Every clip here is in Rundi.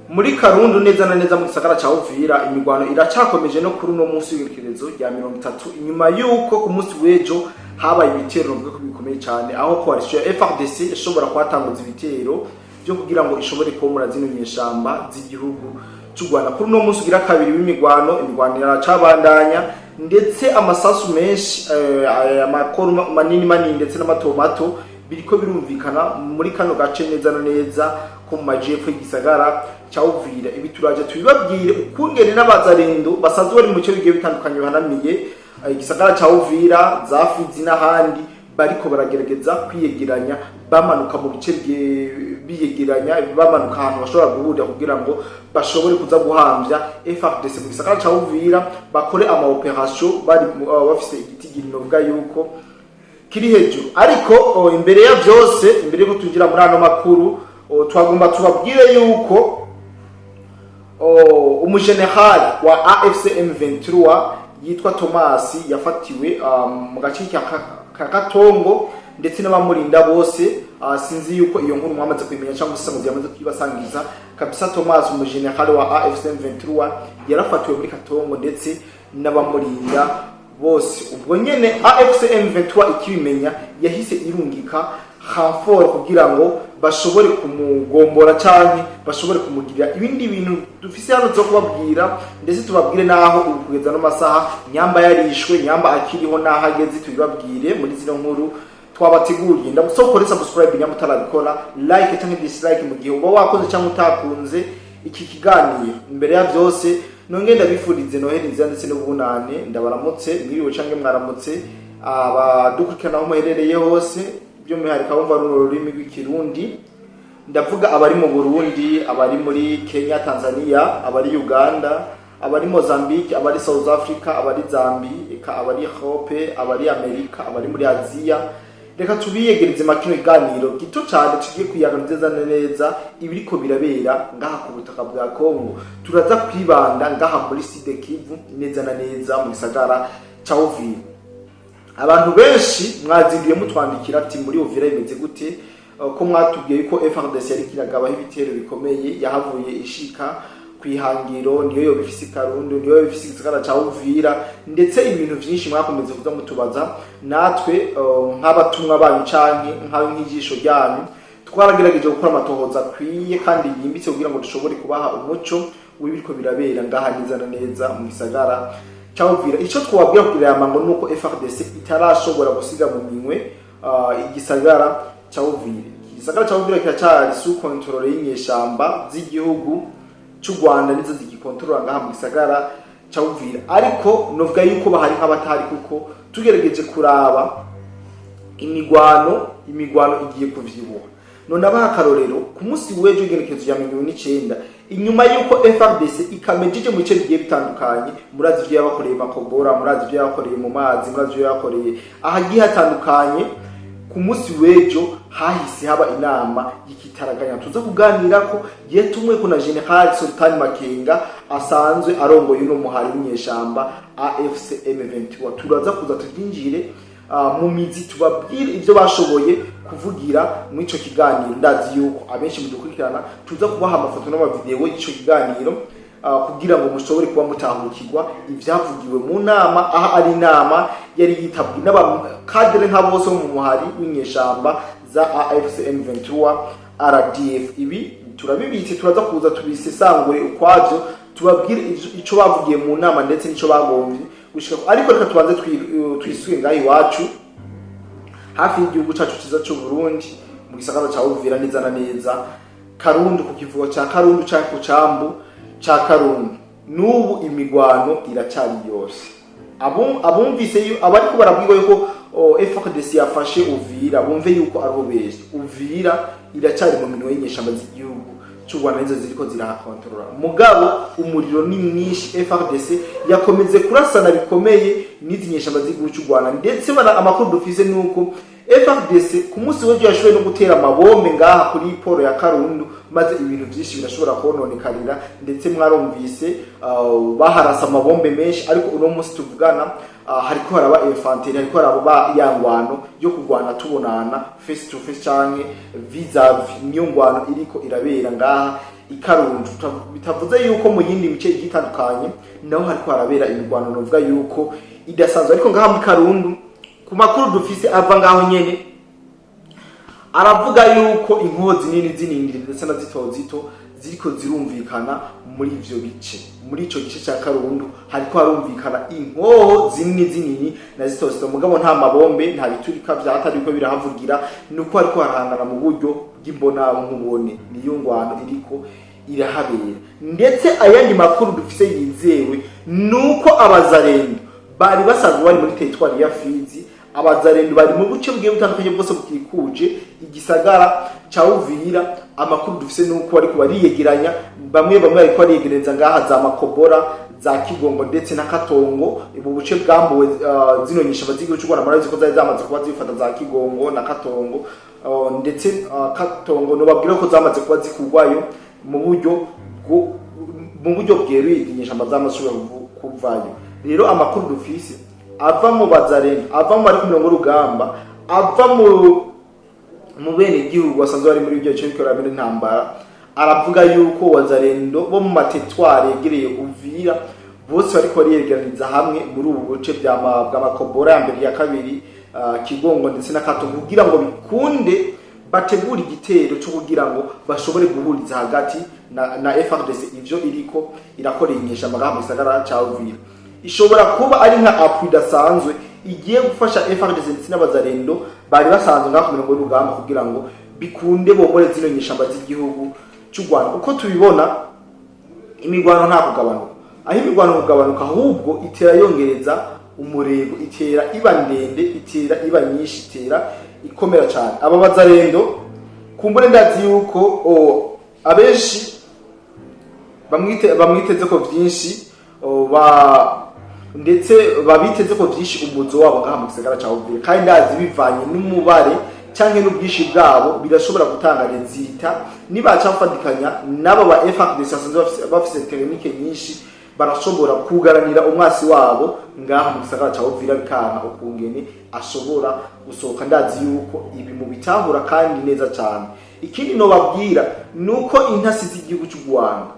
Muri Karundu, neza na neza mu gisagara ca Uvira, imigwano iracakomeje no kuri uno munsi w'igerekerezo rya 30, inyuma y'uko ku munsi w'ejo habaye ibitero novuga ko bikomeye cyane, aho coalition ya FARDC ishobora kuhatanguza ibitero byo kugira ngo ishobore komora zino nyeshamba z'igihugu cy'u Rwanda. Kuri uno munsi ugira kabiri w'imigwano, imigwano iracabandanya, ndetse amasasu menshi, amakoro manini manini ndetse n'amato mato biriko birumvikana muri kano gace neza na neza ko mu majepfo y'igisagara ca Uvira. Ibi turaje tubibabwire ukungene n'abazarendo basanzwe bari mu bice bigiye bitandukanye bihanamiye igisagara ca Uvira, za Fizi n'ahandi, bariko baragerageza kwiyegeranya, bamanuka mu bice biyegeranya, bamanuka ahantu bashobora guhurira kugira ngo bashobore kuza guhamvya FARDC mu gisagara ca Uvira, bakore ama opération bari bafise igitigiri novuga yuko kiri hejuru. Ariko imbere ya byose, imbere yuko tugira muri ano makuru, twagomba tubabwire yuko umujenerali wa AFC M23 yitwa Thomas yafatiwe mu gace ka Katongo ndetse n'abamurinda bose. Sinzi yuko iyo nkuru mwamaze kuyimenya cyangwa se muzi yamaze kuyibasangiza kabisa. Thomas, umujenerali wa AFC M23, yarafatiwe muri Katongo ndetse n'abamurinda bose. Ubwo nyene AFC M23 ikibimenya, yahise irungika renfort kugira ngo bashobore kumugombora canke bashobore kumugirira ibindi bintu dufise hano zo kubabwira, ndetse tubabwire naho ubu kugeza no masaha nyamba yarishwe, nyamba akiriho, naho ageze, tubibabwire muri zino nkuru twabateguriye. Ndagusaba ukore subscribe nyamba utarabikora, like canke dislike mu gihe uba wakoze cyangwa utakunze iki kiganiro. Imbere ya byose, nongeye ndabifurize Noheli nziza ndetse n'ubunane. Ndabaramutse, mwiriwe canke mwaramutse, abadukurikirana aho muherereye hose, by'umwihariko abumva runo rurimi rw'Ikirundi. Ndavuga abari mu Burundi, abari muri Kenya, Tanzania, abari Uganda, abari Mozambique, abari South Africa, abari Zambi, eka abari Europe, abari Amerika, abari muri Aziya. Reka tubiyegereze makino kiganiro gito cyane tugiye kuyaga neza na neza ibiriko birabera ngaha ku butaka bwa Kongo. Turaza kwibanda ngaha muri Sud Kivu, neza na neza mu gisagara ca Uvira. Abantu benshi mwazinduye mutwandikira ati: "Muri Uvira bimeze gute, ko mwatubwiye ko FARDC yari kiragabaho ibitero bikomeye, yahavuye ishika kwihangiro, niyo yoba ifise Karundu, niyo yoba ifise igisagara ca Uvira?" Ndetse ibintu vyinshi mwakomeze kuza mutubaza. Natwe nk'abatumwa banyu canke nk'ijisho ryanyu, twaragerageje gukora amatohoza akwiye kandi yimbitse kugira ngo dushobore kubaha umuco w'ibiriko birabera ngaha neza na neza mu gisagara ca Uvira. Ico twababwira kugira yamango nuko FARDC itarashobora gusiga mu minwe igisagara ca Uvira. Igisagara ca Uvira kiracari sous contrôle y'inyeshamba z'igihugu c'u Rwanda, nizo zigikontorora ngaha mu gisagara ca Uvira. Ariko novuga yuko bahari nk'abatari, kuko tugerageje kuraba imigwano igiye kuvyibuha. None abaha akarorero, ku munsi w'ejo igenekerezo rya 29, inyuma y'uko FARDC ikamejeje mu bice bigiye bitandukanye, murazi ivyo yabakoreye Makobora, murazi ivyo yabakoreye mu mazi, murazi ivyo yabakoreye ahagiye hatandukanye, ku munsi w'ejo hahise haba inama y'ikitaraganya tuza kuganira ko yatumweko na General Sultan Makenga asanzwe arongoye uno muhari w'inyeshamba AFC M23. Turaza kuza tubyinjire mu mizi, tubabwire ibyo bashoboye kuvugira muri ico kiganiro. Ndazi yuko abenshi mudukurikirana, tuza kubaha amafoto n'amavideo y'ico kiganiro kugira ngo mushobore kuba mutahukirwa ivyavugiwe mu nama, aha ari inama yari yitabwe n'abakadere nka bose bo mu muhari w'inyeshamba za AFC M23 RDF. Ibi turabibitse, turaza kuza tubisesangure ukwavyo, tubabwire ico bavugiye mu nama ndetse n'ico bagombye gushika. Ariko reka tubanze twisuye ngaho iwacu, hafi y'igihugu cacu ciza c'u Burundi, mu gisagara ca Uvira, neza na neza Karundu, ku kivuko ca Karundu canke ku cambu ca Karundu. N'ubu imigwano iracari yose. Abumvise abariko barabwirwa yuko FARDC yafashe Uvira, bumve yuko ariho benshi. Uvira iracari mu minwe y'inyeshamba z'igihugu c'u Rwanda, nizo ziriko zirahakontorora. Mugabo umuriro ni mwinshi, FARDC yakomeze kurasana bikomeye n'izi nyeshamba z'igihugu c'u Rwanda, ndetse amakuru dufise nuko FARDC ku munsi w'ejo yashoboye no gutera amabombe ngaha kuri port ya Karundu, maze ibintu byinshi birashobora kononekarira. Ndetse mwarumvise baharasa amabombe menshi. Ariko uno munsi tuvugana, hariko haraba infanterie, hariko haraba ya ngwano yo kurwana tubonana face to face canke vis-à-vis. Niyo ngwano iriko irabera ngaha ikarundu. Bitavuze yuko mu yindi mice igiye itandukanye naho hariko harabera imirwano novuga yuko idasanzwe. Ariko ngaha mu Karundu, ku makuru dufise ava ngaho nyene, aravuga yuko inkozi zinini zinini ndetse na zito zito ziriko zirumvikana muri ivyo bice. Muri ico gice ca Karundu hariko harumvikana inkoho zinini zinini na zito zito, mugabo nta mabombe, nta biturika vyatariko birahavugira. Nuko hariko harahangana mu buryo bw'imbona nkubone. Niyo ngwano iriko irahabera. Ndetse ayandi makuru dufise yizewe nuko abazarendo bari basanzwe bari muri teritwari ya Fizi, abazarendo bari mu buce bugiye butandukanye bwose bukikuje igisagara ca Uvira. Amakuru dufise nuko bariko bariyegeranya, bamwe bamwe bariko bariyegereza ngaha za Makobora, za Kigongo ndetse na Katongo, ubu buce bwambuwe zino nyishamba z'igihugu cy'u Rwanda. Murabizi ko zari zamaze kuba zifata za Kigongo na Katongo, ndetse Katongo nobabwira ko zamaze kuba zikurwayo mu buryo bweruye. Inyeshamba zamashobora kuvayo. Rero amakuru dufise ava mu bazarendo, ava mu bari ku mirongo y'urugamba, ava mu bene igihugu basanzwe bari muri ibyo bice biriko birabera intambara, aravuga yuko wazarendo bo mu materitwari yegereye Uvira bose bariko bariyegeraniza hamwe muri ubu buce bwa Makobora ya mbere, ya kabiri, Kigongo ndetse na Katongo, kugira ngo bikunde bategure igitero cyo kugira ngo bashobore guhuriza hagati na FARDC ivyo iriko irakorera inyeshamba ngaha mu gisagara ca Uvira. Ishobora kuba ari nka appui idasanzwe igiye gufasha FARDC ndetse n'abazarendo bari basanzwe ngaha ku mirongo y'urugamba, kugira ngo bikunde bomore zino nyeshamba z'igihugu cy'u Rwanda. Uko tubibona, imigwano nta kugabanuka. Aho imigwano kugabanuka, ahubwo itera yongereza umurego, itera iba ndende, itera iba nyinshi, itera ikomera cyane. Aba bazarendo kumbure ndazi yuko abenshi bamwiteze ko byinshi, ndetse babiteze ko byinshi umuzo wabo ngaha mu gisagara ca Uvira. Kandi ndazi bivanye n'umubare canke n'ubwinshi bwabo birashobora gutanga résultat nibaca bafatikanya n'abo ba FARDC basanzwe bafise technique nyinshi, barashobora kugaranira umwasi wabo ngaha mu gisagara ca Uvira, bikanga ukungene ashobora gusohoka. Ndazi yuko ibi mu bitahura kandi neza cyane. Ikindi nobabwira nuko intasi z'igihugu cy'u Rwanda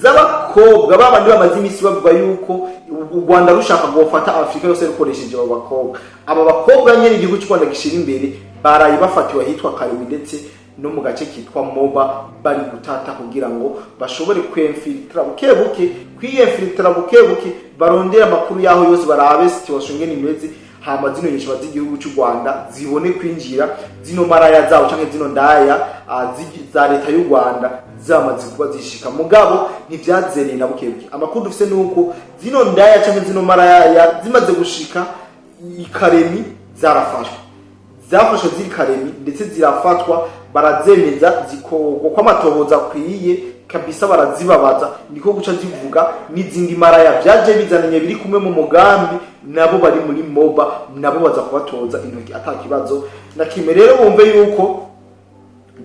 z'abakobwa babandi bamaze iminsi bavuga yuko u Rwanda rushaka gufata Afurika yose rukoresheje abo bakobwa, aba bakobwa nyene igihugu cy'u Rwanda gishira imbere, baraye bafatiwe ahitwa Karemi ndetse no mu gace kitwa Moba, bari gutata kugira ngo bashobore kwinfiltra buke buke, kwiyinfiltra buke buke, barondera amakuru yaho yose, barabe situation ngene imeze, hama zino nyeshamba z'igihugu cy'u Rwanda zibone kwinjira. Zino maraya zabo canke zino ndaya za leta y'u Rwanda zamaze kuba zishika, mugabo ntivyazereye na buke buke. Amakuru dufise nuko zino ndaya canke zino maraya zimaze gushika ikaremi zarafashwe, zafashwe ziri Karemi, ndetse zirafatwa, barazemeza, zikogwa ko amatohoza akwiye kabisa, barazibabaza, niko guca zivuga n'izindi maraya vyaje bizananye biri kumwe mu mugambi, nabo bari muri Moba, nabo baza kubatoza intoki ata kibazo na kimwe. Rero bumve yuko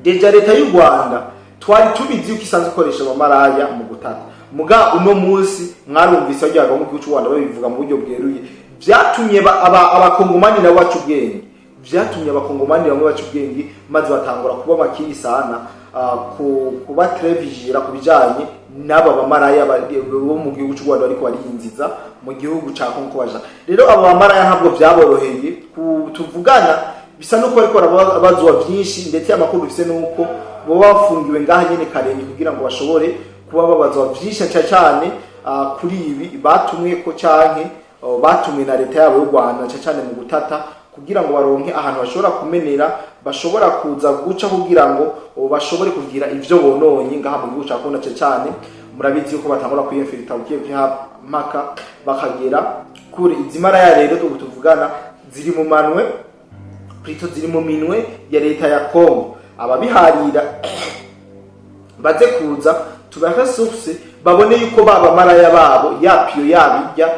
déjà leta y'u Rwanda twari tubizi yuko isanzwe ikoresha abamaraya mu gutata. Muga uno munsi mwarumvise bajyaga mu gihugu cy'u Rwanda babivuga mu buryo bweruye, vyatumye abakongomani nabo baca ubwenge, vyatumye abakongomani bamwe baca ubwenge, maze batangura kuba makini sana, kuba très vigilant ku bijanye n'aba bamaraya bo mu gihugu cy'u Rwanda bariko bariyinziza mu gihugu ca Kongo baja. Rero abo bamaraya ntabwo vyaboroheye. Tuvugana bisa nuko bariko barabazwa vyinshi, ndetse amakuru dufise nuko boba bafungiwe ngaha nyene Karenge kugira ngo bashobore kuba babazwa vyinshi, cyane cyane kuri ibi batumwe ko canke batumwe na leta yabo y'u Rwanda, cyane cyane mu gutata, kugira ngo baronke ahantu bashobora kumenera, bashobora kuza guca kugira ngo bashobore kugira ivyo bononye ngaha mu gihugu ca Kongo. Cyane cyane murabizi yuko batangura kwiyinfiltra bukiye mpaka bakagera kure. Izi maraya rero ubu tuvugana ziri mu manwe, plutôt ziri mu minwe ya leta ya Kongo. Ababiharira baze kuza tubahe source, babone yuko baba maraya babo yapiyo yabijya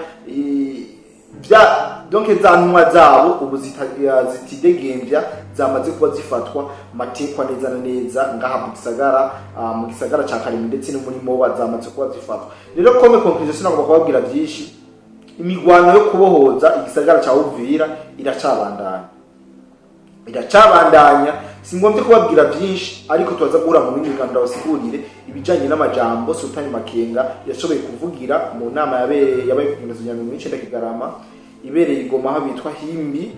bya Donc za ntumwa zabo ubu zitidegembya zamaze kuba zifatwa matekwa neza na neza ngaha mu gisagara ca Karimi ndetse no muri Moba zamaze kuba zifatwa. Rero, comme conclusion, sinagomba kubabwira byinshi. Imigwano yo kubohoza igisagara ca Uvira iracabandanya, iracabandanya. Singombye kubabwira byinshi, ariko tubaza guhura mu bindi biganiro basigurire ibijanye n'amajambo Sultani Makenga yashoboye kuvugira mu nama yabaye ku ngezo ya 99 Kigarama, ibereye i Goma aho bitwa Himbi,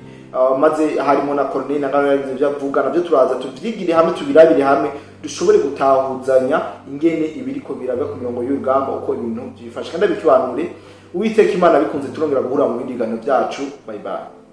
maze harimo na Corneille Nangaa yagize ibyo avuga. Navyo turaza tuvyigire hamwe, tubirabire hamwe, dushobore gutahuzanya ingene ibiriko biraba ku mirongo y'urugamba, uko ibintu vyifashe. Kandi abikibanure Uwiteka Imana bikunze, turongera guhura mu bindi biganiro byacu. Bye bye.